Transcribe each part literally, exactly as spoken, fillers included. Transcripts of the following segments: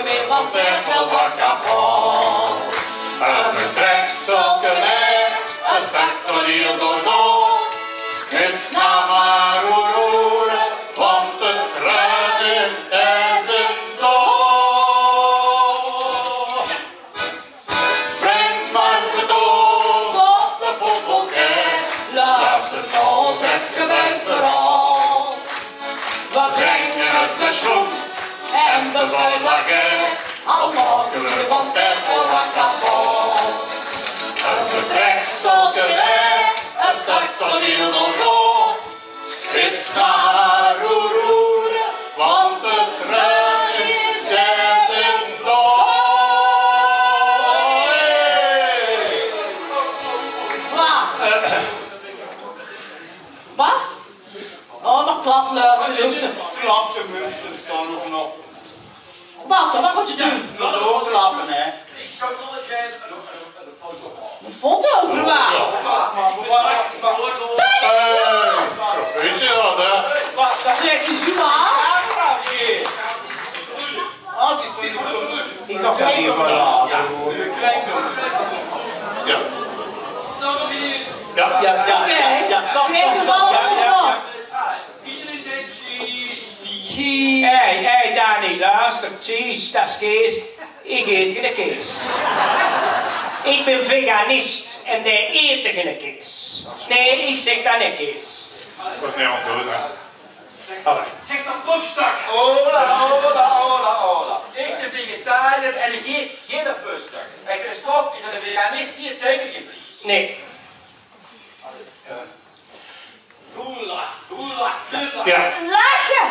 Weer van Terkel wat kapot. En vertrekt zulke weg, en start er hier door door. Spits naar maar roer, roer, want het kruid is duizend door. Springt van de doos op de poppelkes, laat het al zegt gebeurt vooral. Wat brengt er het pensioen en de vuilakket? Al maken we van Terkel wat kapot. En vertrekt zulke weg, en start er hier door door. Spits naar roer, roer, want het kruid is in looi. Wa? Wa? Oh, nog klap, leuk, leuk. Klapse munster staan ook nog. Wat dan? Wat moet je doen? Nog doorklappen, hè? Een foto voor waar? Wacht, maar, maar, maar, maar. Hey, proficiat, hè? Wat, dat trek je zo aan? Camera hier. Ah, die zijn zo. Ik dacht dat die van later hoor. De kleindochter. Ja. Ja. Ja, ja, ja, ja. Toch, toch, toch. Ja, ja, ja. Iedereen zei cheese. Cheese. Hey, hey, Dani, luister. Cheese, dat is kees. Ik eet geen kees. Ik ben veganist en die eten geen kees. Nee, ik zeg dat niet kees. Wat nou aan doen, hè? Allee. Zeg dan puffstuk. Hola, hola, hola, hola. Ik ben vegetariër en ik eet geen puffstuk. En Christophe is een veganist, die eet zeker geen vlees. Nee. Hoela, hoela, hoela. Ja. Lachen!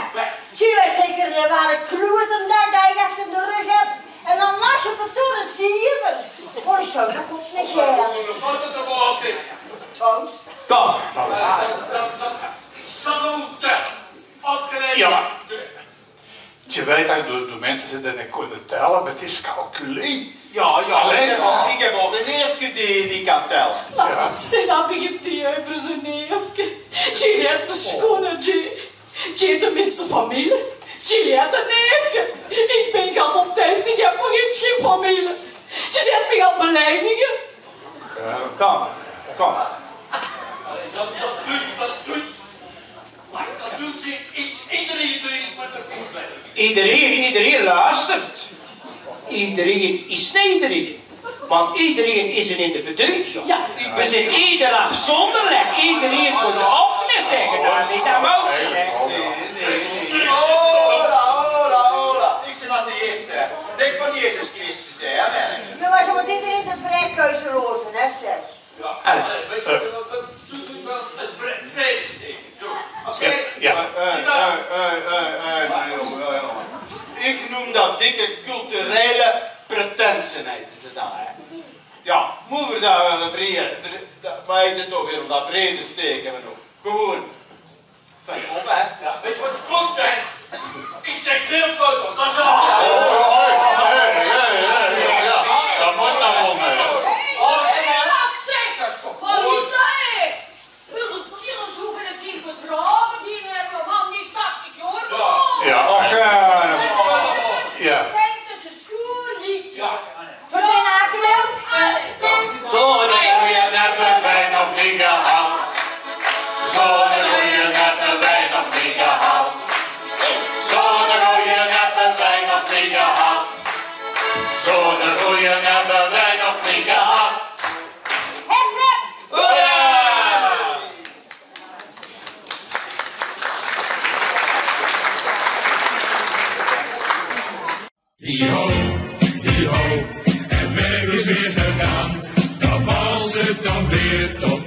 Zie, wij zeker de ware kloetendag die je achter de rug hebt. En dan lachen we door de zeven. Hoor, ik zou toch goed niet gaan. Wat het er wel op zit. Fout. Kom. Ik zal ook tellen. Opgelet. Ja. Je weet dat er, er mensen zijn die niet kunnen tellen, maar het is calculie. Ja, ja, alleen ik heb al, ik heb al een neefje die niet kan tellen. Laat ze dan begint die over zijn neefje. Ze zegt mijn schone, ze. Ze heeft tenminste familie. Ze heeft een neefje. Ik ben gaat op tijd, ik heb nog eens geen familie. Ze zegt me gaat beleinigen. Kom, kom. Dat, dat duurt, dat duurt. Iedereen, iedereen luistert. Iedereen is niet iedereen. Want iedereen is een individu. Ja. We zijn ieder afzonderlijk. Iedereen moet ook mee zeggen. Daar niet aan mogen, hè. Hola, hola, hola. Ik ben aan de eerste. Denk van Jezus Christus, hè. Ja, maar zo moet iedereen de vrijkeuze loten, hè, zeg. Ja, eh, weet je wat, dat doet wel het vre-, vredesteken. Zo, oké? Ja, ja. Eh, eh, eh, eh, eh, meneer, ja, ja. Ik noem dat dikke culturele pretensenheid, is het dan, hè? Ja, moeten we daar wel vrede, vre-, dat, wij het toch weer om dat vredesteken, maar nog. Gewoon. Fijn op, hè? Ja, weet je wat de klok zegt? Ik trek geen foto, dat is al. Hey, hey, hey, hey, ja. Dat moet nou wel, hè. Oh, en dan? Wat is dat? Hier is hoeven een keer verdragen, die hebben van die zestig jaar. Ja. Och, eh, ja. Zijn tussen schoen niet. Ja. Zo'n goeie hebben wij nog niet gehad. Zo'n goeie hebben wij nog niet gehad. Zo'n goeie hebben wij nog niet gehad. Zo'n goeie hebben wij nog niet gehad. Hip, hip! Hoera! Hi ho, hi ho, het werk is weer gedaan. Dan was het dan weer tot